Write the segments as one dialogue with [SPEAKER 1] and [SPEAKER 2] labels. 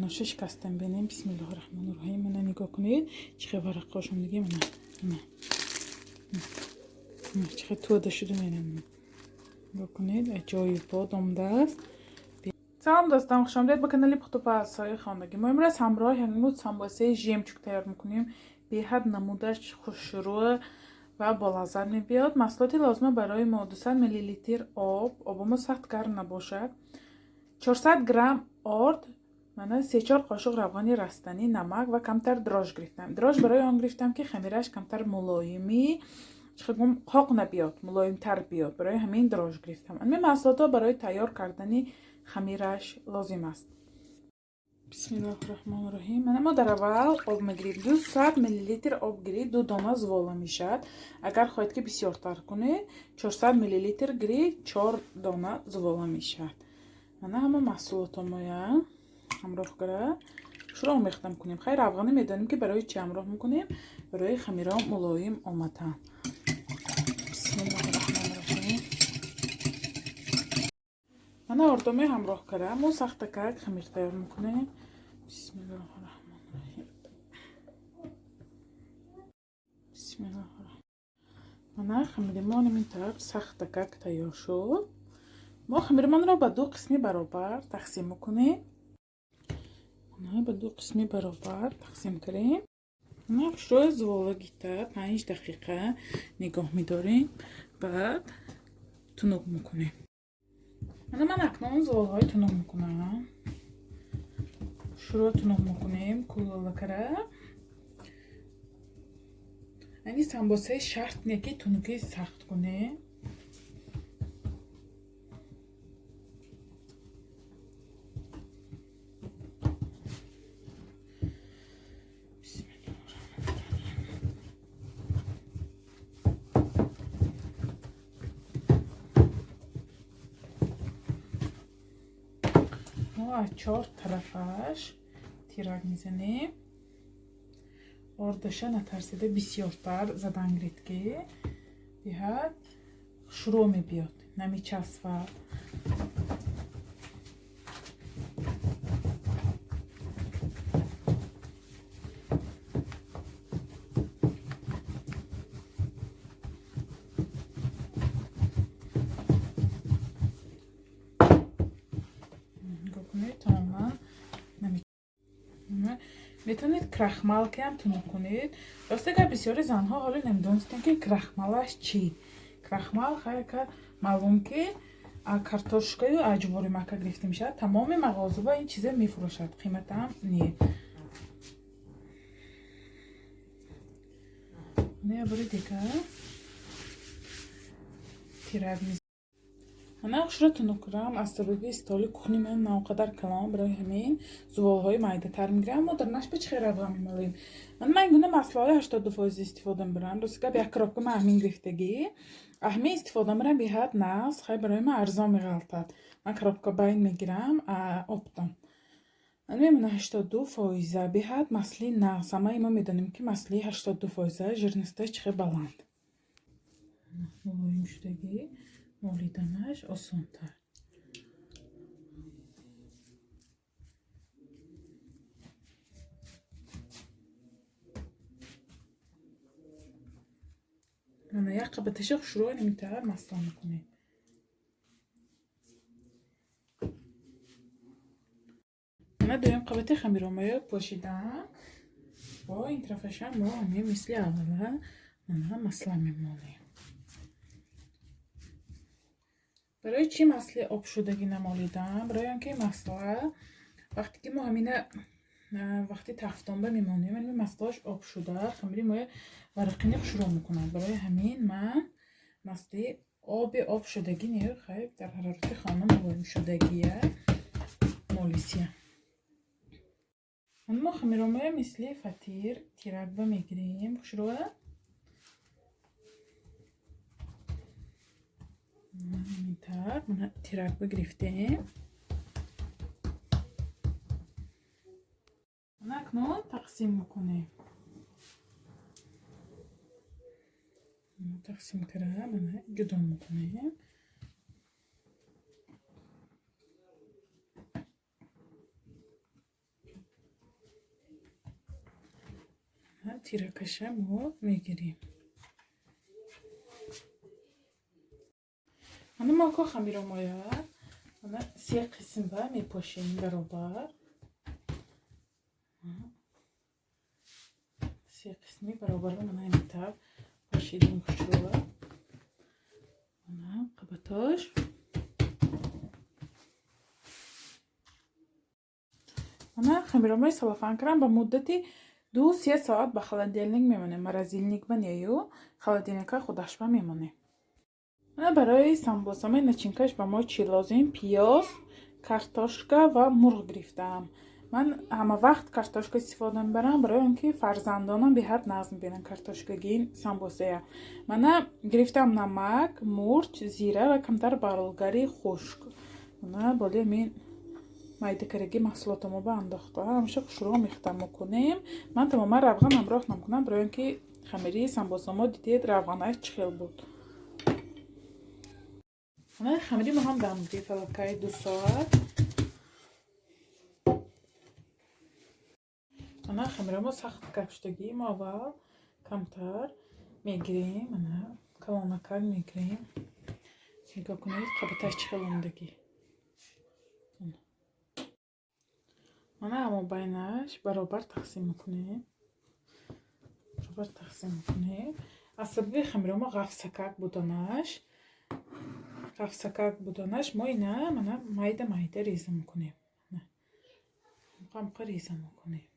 [SPEAKER 1] Донаша шикастам бинем. Бисмиллоҳи раҳмони раҳим. Мана нигоҳ кунед, чӣ хел варақҳошон диги. Мана чӣ хел тӯда шуда менам. Нигоҳ кунед, аҷоибот омадааст. Салом дӯстон, хушомадед ба канали Пухтупазҳои хонагӣ. Мо имрӯз ҳамроҳ як самбосаи жемчуг тайёр мекунем. Беҳад намудаш хушрӯ ва болаззат мебиёд. Маҳсулоти лозима барои мо 200 миллилитр об, обамо сахт гарм набошад, 400 грамм орд, мана 3-4 қошуқ равғани растанӣ, намак ва камтар дрожж гирифтам. Дрожж барои он гирифтам, ки хамираш камтар мулоимӣ, чӣ қоқ набиёд, мулоимтар биёд. Барои ҳамин дрожж гирифтам. Ҳамин маҳсулотҳо барои тайёр кардани хамираш лозим аст. Бисмиллоҳи раҳмони раҳим. Мана мо дар аввал об мегирем. 200 миллилитр об гирид, ду дона зувола мешавад. Агар хоҳед, ки бисёртар кунед, 400 миллилитр гирид, чор дона зувола мешавад. Мана ҳама маҳсулотҳо ҳамроҳ кара шуро омехта мекунем. Хайр, равғанӣ медонем, ки барои чӣ ҳамроҳ мекунем? Барои хамиро мулоим омадан. Бисмиллоҳи раҳмони раҳим. Мана ордоме ҳамроҳ кара мо сахтакак хамир тайёр мекунем. Бисмиллоҳи раҳмони раҳим. Бисмиллоҳи. Мана хамиримон ҳамин тавр сахтакак тайёр шуд. Мо хамиримонро ба ду қисми баробар тақсим мекунем. Мана ба ду қисми баробар тақсим кардем. Мана хушрӯи зувола гита 5 дақиқа нигоҳ медорем, баъд тунук мекунем. Мана ман акнун зуволҳои тунук мекунам. Шурӯъ тунук мекунем кулолакара. Ани самбосаи шарт не, ки тунукӣ сахт кунем. Мо аз чор тарафаш тирак мезанем. Ордаша натарсида бисёртар задан гиред, ки беҳад хушрӯ мебиёд, намечаспад. Нигоҳ кунед, тамоман. Метавонед крахмал ки ҳам тунук кунед. Росте гап, бисёри занҳо ҳоло намедонистанд, ки крахмалаш чӣ. Крахмал хайка маълум, ки картошкаю ҷуворимакка гирифта мешавад. Тамоми мағозаба ин чиза мефурӯшад, қиматам не. Не бори дигар тирак. Мана хушро тунук кунам. Аз сабаби столи кухни ман на он қадар калон, барои ҳамин зуволҳои майдатар мегирам. Мо дар нашба чӣ хел равған мемолем? Ман ин гуна маслаҳои 82% истифода мебарам. Рости гап, як коробка ман ҳамин гирифтагӣ. Ҳамин истифода мебарам, беҳад нағз, хай барои ман арзон меғалтад. Ман коробка байн мегирам оптом. Ман мемона 82 фоиза, беҳад масли нағз. Ҳамаи мо медонем, ки масли 82 фоиза жирносташ чӣ хел баланд. Мулоим шудагӣ, молиданаш осонтар. Мана як қабаташа хушрӯ ҳаминтавр масла мекунем. Мана дуюм қабати хамиромаё пошидам. Бо ин тарафашам мо ҳамин мисли аввала мана масла мемолем. Барои чӣ масли обшудагӣ намолидам? Барои он ки масла вақте ки мо ҳамина вақти тафтонба мемонем, ҳамин маслааш обшуда хамири моя варақини хушрӯ мекунад. Барои ҳамин ман масли оби обшудагӣ не, хай дар ҳарорати хона мулоимшудагия молисия. Мо хамиромая мисли фатир тиракба мегирем хушрӯа. Ҳаминтавр мана тиракба гирифтем. Мана акнун тақсим мекунем. Тақсим кара мана ҷудо мекунем. Тиракаша мо мегирем. Мана мо ко хамиромоя мана се қисм ба мепошем баробар. Се қисми баробар мана ҳамин тавр пошидем хушрӯ. Мана қабатош. Мана хамиромои салафан кардам ба муддати 2-3 соат ба холодильник мемонем. Морозильник ба нею холодильника худаш ба мемонем. Мана барои самбосамои начинкаш ба мо чӣ лозим? Пиёз, картошка ва мурғ гирифтаам. Ман ҳама вақт картошка истифода мебарам, барои он ки фарзандонам беҳад нағз мебинанд картошкагин самбосая. Мана гирифтам намак, мурч, зира ва камтар болгари хушк. Мана боле мин майдакараги маҳсулотамо ба андохта. Ҳамеша хушрӯ мехта мекунем. Ман тамоман равған ҳамроҳ намекунам, барои он ки хамири самбосамо дидед равғанаш чӣ хел буд. Мана хамири мо ҳам дам гирифт аллакай 2 соат. Мана хамирамо сахт гап шудагӣ, мо аввал камтар мегирем, мана калонакак мегирем. Нигоҳ кунед, қабаташ чӣ хел омадагӣ. Мана ҳамо байнаш баробар тақсим мекунем. Баробар тақсим мекунем. Аз сабаби хамирамо ғафсакак буданаш мо ина мана майда майда реза мекунем. Муқамқа реза мекунем.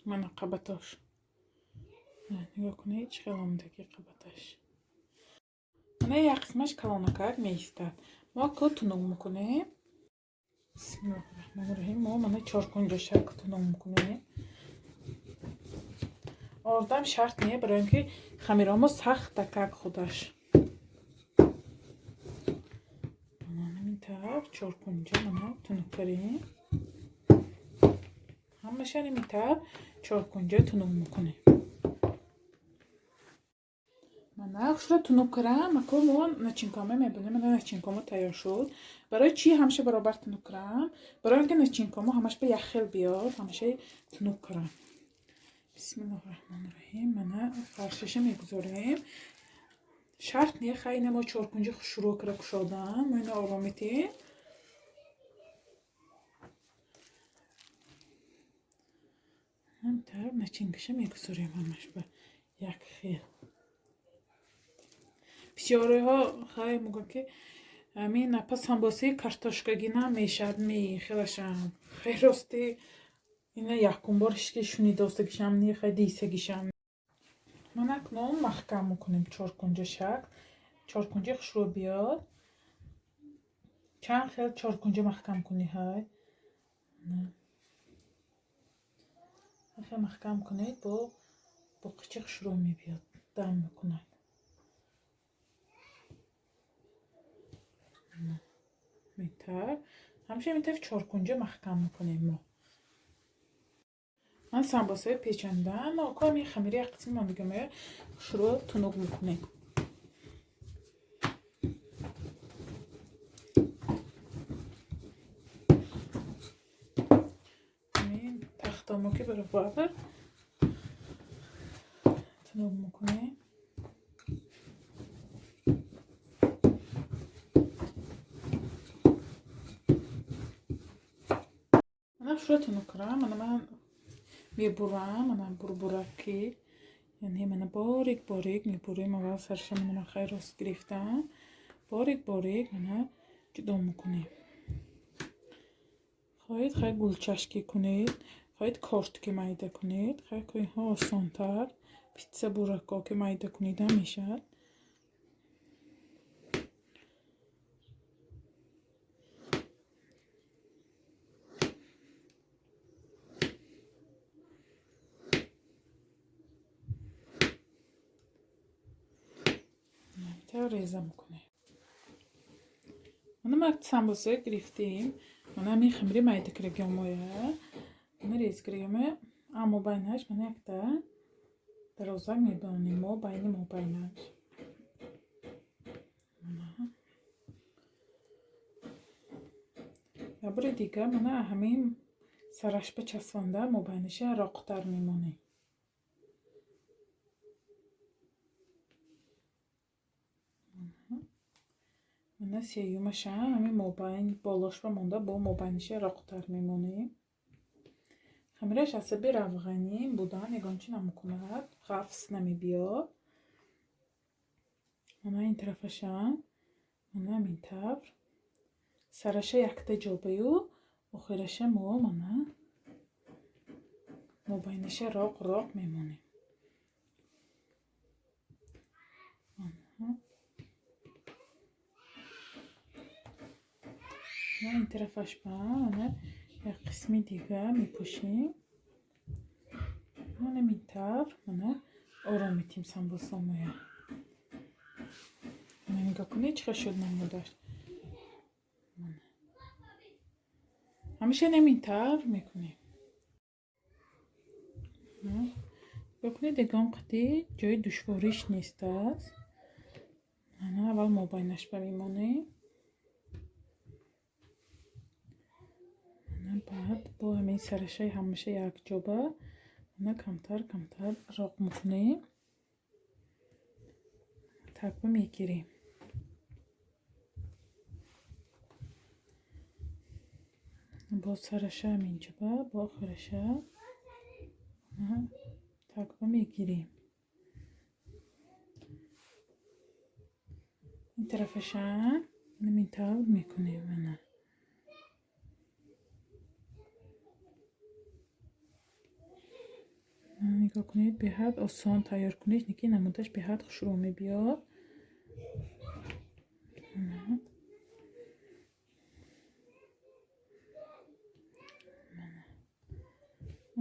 [SPEAKER 1] Мана қабатош. Нигоҳ кунед, чӣ хел омадагӣ қабаташ. Мана як қисмаш калонакак меистад. Мо ку тунук мекунем. Бисмиллоҳи раҳмони раҳим. Мо мана чоркунҷашак тунук мекунем. Ордам шарт не, барои он ки хамиромо сахтакак худаш. Мана ҳамин тавр чоркунҷа мана тунук карем. Ҳамаша ҳамин тавр чоркунҷа тунук мекунем. Мана хушро тунук кардам, ако мо начинкома мебинем, мана начинкомо тайёр шуд. Барои чӣ ҳамеша баробар тунук кардам? Барои он ки начинкомо ҳамаш ба як хел биёд, ҳамеша тунук кардам. Бисмиллоҳи раҳмони раҳим. Мана фаршаша мегузорем. Шарт не, хай ина мо чоркунҷа шурӯъ карда кушодам, мо ина ором метем. Ҳамтар начинкаша мегузорем ҳамаш ба як хел. Бисёриҳо хай мегӯянд ки ҳамин апа самбосаи картошкагина мешавад ми хелашам. Хай рости ина якум бор ки шунидостагишам не, хай дисагишам. Ман акнун маҳкам мекунем чоркунҷа шакл. Чоркунҷа хушрӯ биёд. Чанд хел чоркунҷа маҳкам кунӣ ҳай. Хел маҳкам кунед, бо боқича хушрӯ мебиёд, дам мекунад. Метар. Ҳамеша метар чоркунҷа маҳкам мекунем мо. Ман самбосаи печондам, ако ҳамин хамири як қисми мондагимоя хушрӯ тунук мекунем. Ҳамин тахтамо ки баробар тунук мекунем. Мана хушрӯ тунук кардам, мана ман мебурам, мана бурбураки, яъне мана борик борик мебурем. Аввал сарша мана ман хай рост гирифтам, борик борик мана ҷудо мекунем. Хоҳед хай гулчашки кунед, хоҳед кортки майда кунед, хай инҳо осонтар, питса бурако ки майда кунед ҳам мешавад. Реза мекунем. Мана ма самбоса гирифтем. Мана ҳамин хамири майда кардагиомоя. Мана рез кардагиомоя. Аммо байнаш мана якта дарозак мебонем мо байни мо байнаш. Мана. Бори дига мана ҳамин сараш бичаспонда мобайниша роқтар мемонем. Мана сеюмаша ҳамин мобайн болошба монда бо мобайниша роқтар мемонем. Хамираш асаби равғанӣ будан ягон чи намекунад, ғафс намебиёд. Мана ин тарафаша мана ҳамин тавр сараша якта ҷобаю охираша мо мана мобайниша роқ роқ мемонем. Ин тарафаш ба мана як қисми дига мепӯшем. Мана ҳамин тавр мана ором метиҳем самбусамоя. Мана нигоҳ кунед чӣ хел шуд намудаш. Ҳамеша ҳамин тавр мекунем. Нигоҳ кунед, ягон қати ҷои душвориш нест аст. Мана аввал мобайнаш ба мемонем. Мана баъд бо ҳамин сарашаи ҳамаша якҷоба мана камтар камтар роқ мекунем. Такба мегирем. Боз сараша ҳаминҷоба, бо охираша такба мегирем. Ин тарафаша ҳамин тавр мекунем. Мана нигоҳ кунед, беҳад осон тайёр кунед, лекин намудаш беҳад хушрӯ мебиёд.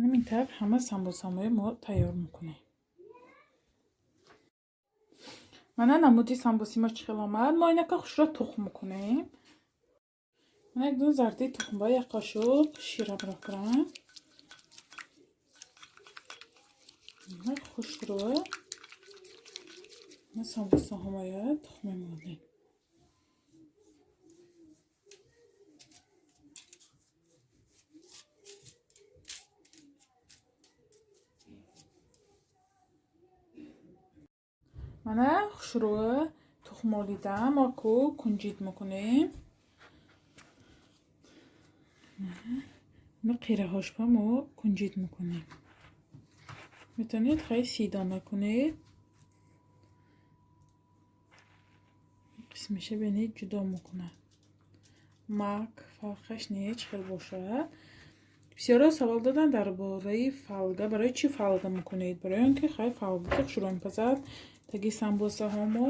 [SPEAKER 1] Ҳамин тавр ҳама самбусамои мо тайёр мекунем. Мана намуди самбуси мо чӣ хел омад. Мо инака хушро тухм мекунем. Мана як дона зардаи тухмба як қошуқ шира мекунам. Хушро самбусаҳомоя тухм мемолем. Мана хушрӯ тухм молидам, мо ку кунҷид мекунем. Қираҳошба мо кунҷид мекунем. Метавонед хеле сидона кунед. Қисмиша бинед ҷудо мекунад. Мак фарқаш не чӣ хел бошад. Бисёро савол доданд дар бораи фалга. Барои чӣ фалга мекунед? Барои он ки хай фалга хушрӯ мепазад. Таги самбусаҳомо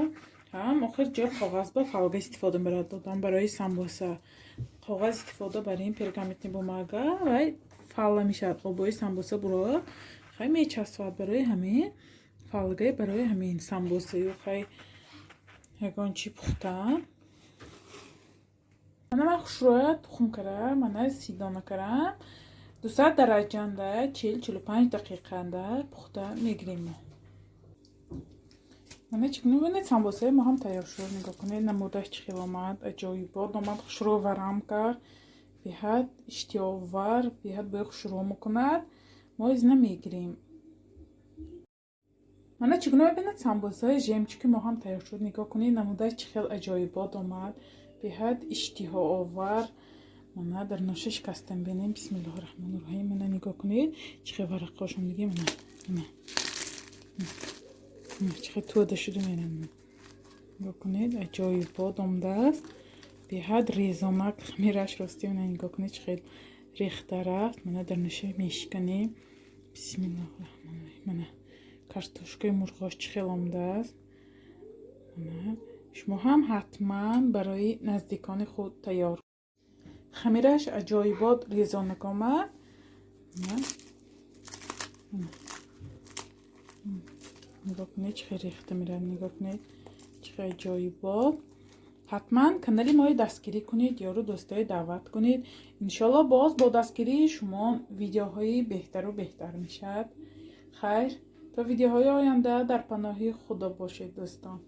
[SPEAKER 1] ҳам охир ҷои коғаз ба фалга истифода мебарад додам барои самбуса. Коғаз истифода барем пергаментни бумага вай фалла мешавад, обои самбуса буро хай мечаспад. Барои ҳамин фалгаи барои ҳамин самбусаю хай ягон чӣ пухтам. Мана ман хушрӯя тухм кардам, мана сидона кардам. 200 дараҷанда 40-45 дақиқанда пухта мегирем мо. Мана чӣ бинед, самбусаи мо ҳам тайёр шуд. Нигоҳ кунед, намудаш чӣ хел омад, аҷоибот омад, хушрӯ варам кард, беҳад иштиҳоовар, беҳад бӯи хушрӯ мекунад. Мо изна мегирем. Мана чӣ гуна мебинед, самбусаи жемчуги мо ҳам тайёр шуд. Нигоҳ кунед, намудаш чӣ хел аҷоибот омад, беҳад иштиҳоовар. Мана дар ноша шикастам бинем. Бисмиллоҳи раҳмони раҳим. Мана нигоҳ кунед, чӣ хел варақҳошон диги. Мана мана чӣ хел тӯда шуда мерам. Нигоҳ кунед, аҷоибот омадааст, беҳад резонак хамираш рости. Мана нигоҳ кунед, чӣ хел рехта рафт. Мана дар ноша мешиканем. Бисмиллоҳи раҳмони раҳим. Мана картошкаи мурғош чӣ хел омадааст. Мана шумо ҳам ҳатман барои наздикони худ тайёр. Хамираш аҷоибот резонак омад. Нигоҳ кунед, чӣ хел рехта меравад. Нигоҳ кунед, чӣ хел аҷоибот. Ҳатман канали моро дастгирӣ кунед, ёру дӯстои даъват кунед. Иншоалло боз бо дастгирии шумо видеоҳои беҳтару беҳтар мешавад. Хайр, то видеоҳои оянда дар паноҳи Худо бошед, дӯстон.